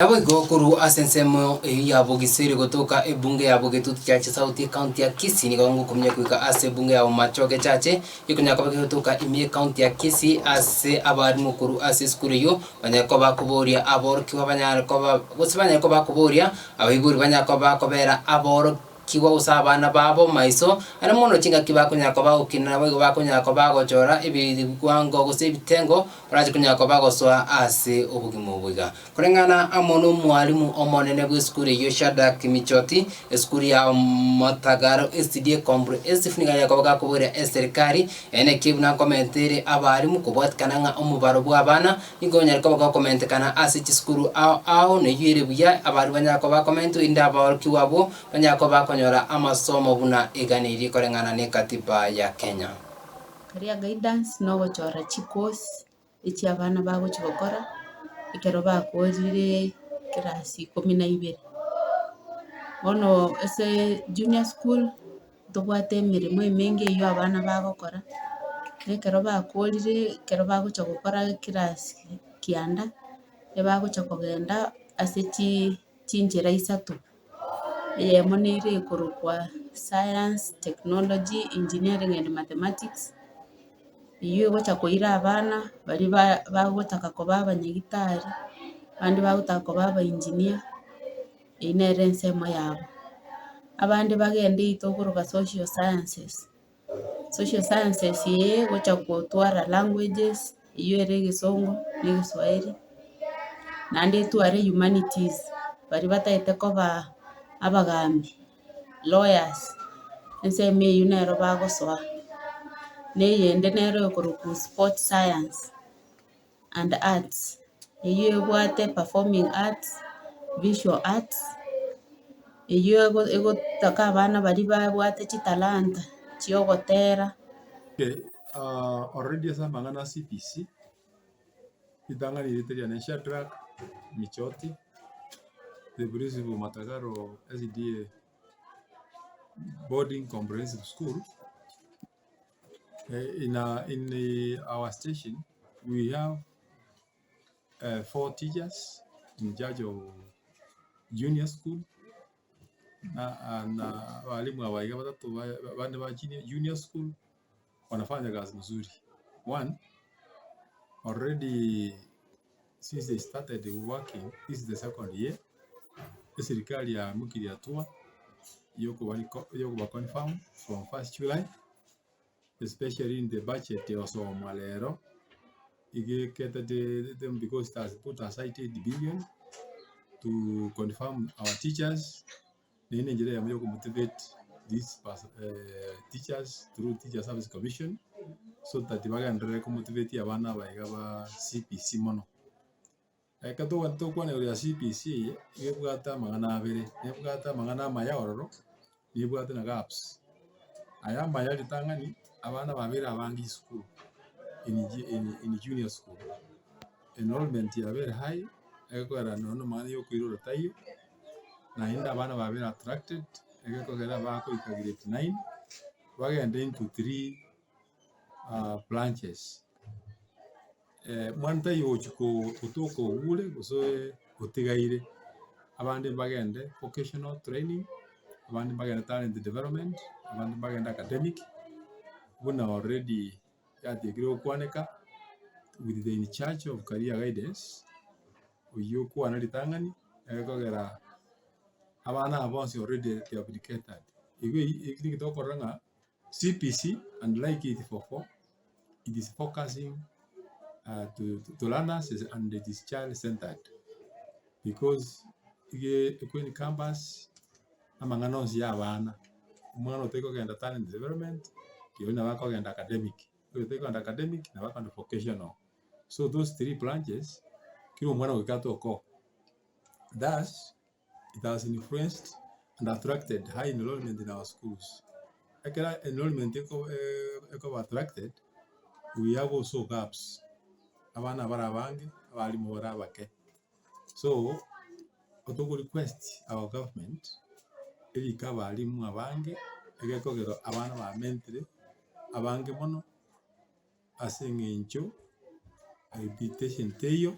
Naboigo korwa ase ensemo eyio ya Bogiseri gotoka ebunge ya Bogetutu Chache South ecounty ya Kisii nigo ngokumia goika ase ebunge ya Bomachoge Chache ekonyara koba kegotoka ime ecounty ya Kisii ase abarimu korwa ase esukuru eyio banyare koba bakoboria aborokigwa banyare koba gose banyare koba bakoboria abaibori banyare koba bakobera aborokigwa gose abana babo maiso, are mono chingaki bakonyara koba bagokina naboigo bakonyara koba bagochora ebigwango gose ebitengo barache konyara koba bagosoa ase obogima obo iga. Koreng'ana amo nomwalimu omonene bw'esukuru eyio Shadrack Michoti, esukuru ya Motagaro SDA Comprehensive nigo arenge koba gakoboria eserikari ere buna nkomentere abalimu kobwatikana ng'a omobaro bw'abana Nigo onyare koba gokomentekana ase chisukuru ao ao, na eyio ere buya, abaria banyare koba bakomentwa, erinde abaorokigwa abwo banyare koba bakonyora amasomo buna eganeirie koreng'ana n'ekatiba ya Kenya. Career guidance nogochora chicourse echia abana bagochi gokora ekero bakorire class ikomi na ibere. Bono ase junior school ntobwate emeremo emenge eywo abana bagokora, na ekero bakorire ekero bagocha gokora class kianda, ebagocha kogenda ase chi chinchera isato, eyemo nere ekorokwa science, technology, engineering and mathematics, eywo egocha koira abana baria ba bagotaka koba abanyagitari, abande bagotaka koba abaengineer. Eyio nere ensemo yabo. Abande bagende eywo tokoroka social sciences, social sciences eye egocha gotwara languages, eywo ere egesongo na egeswahili, naende etware humanities, baria batagete koba abagambi, lawyers, ensemo eywo nero bagosoa. Na eyende nero ekorokwa sport science. and arts, eywo ebwate performing arts, visual arts, eywo ego egotaka abana baria babwate chitalanta chia ogotera. Okay, already ase amang'ana a CBC, ritang'ani riaito riane Shadrack Michoti, the principal Matagaro SDA Boarding Comprehensive School. In in our station we have 4 teachers in charge of junior school na na abalimu aba iga batato bande ba junior school wanafanya kazi mzuri. One, already since they started working, this is the second year, eserikari yaimokirie hatua yokoba confirm from first July, especially in the budget egosomwa rero, iga eketete them because it has put aside 8 billion to confirm our teachers, Eye nenchera eyemo ya okomotivate these teachers through Teacher Service Commission, so that bagenderere komotivate abana aba iga ba CBC mono. Ekero togotaka tokwane igoro ya CBC eye, nigo ebwate amang'ana abere, nebwate amang'ana amaya ororo, nebwate na gaps. Aya amaya ritang'ani, abana babeire abange esukuru in junior school, enrollment yabeire high, egekogera nonye na omwana okoirora taiyo. Naende abana babeire attracted, egekogera bagoika grade nine, bagende into three branches. Mwana taiyo ogochia gotoka ogure gose otigaire, abande mbagende vocational training, abande mbagende talent development, abande mbagende academic, buna already yatiekire gokwaneka with the in charge of career guidance. Oyio okwana ritang'ani, egekogera abana aba bonsi already they have been catered. Igo eyio eki nigo tokorora ng'a CBC unlike 844 it is focusing to learners and it is child centered because iga eko encompass amang'ana onsi ya abana, omwana otari kogenda talent development, rirorio nabo akogenda academic, oyo otari kogenda academic nabo akogenda vocational. So those three branches, kera omwana goika atoke oo. Thus, it has influenced and attracted high enrollment in our schools. Ekero enrollment eko ekoba attracted, we have also gaps, abana bare abange, abalimu bare abake. So, otogo request our government, erike abalimu abange, egekogera abana bamentire abange mono. Ase eng'encho repetition teiyo.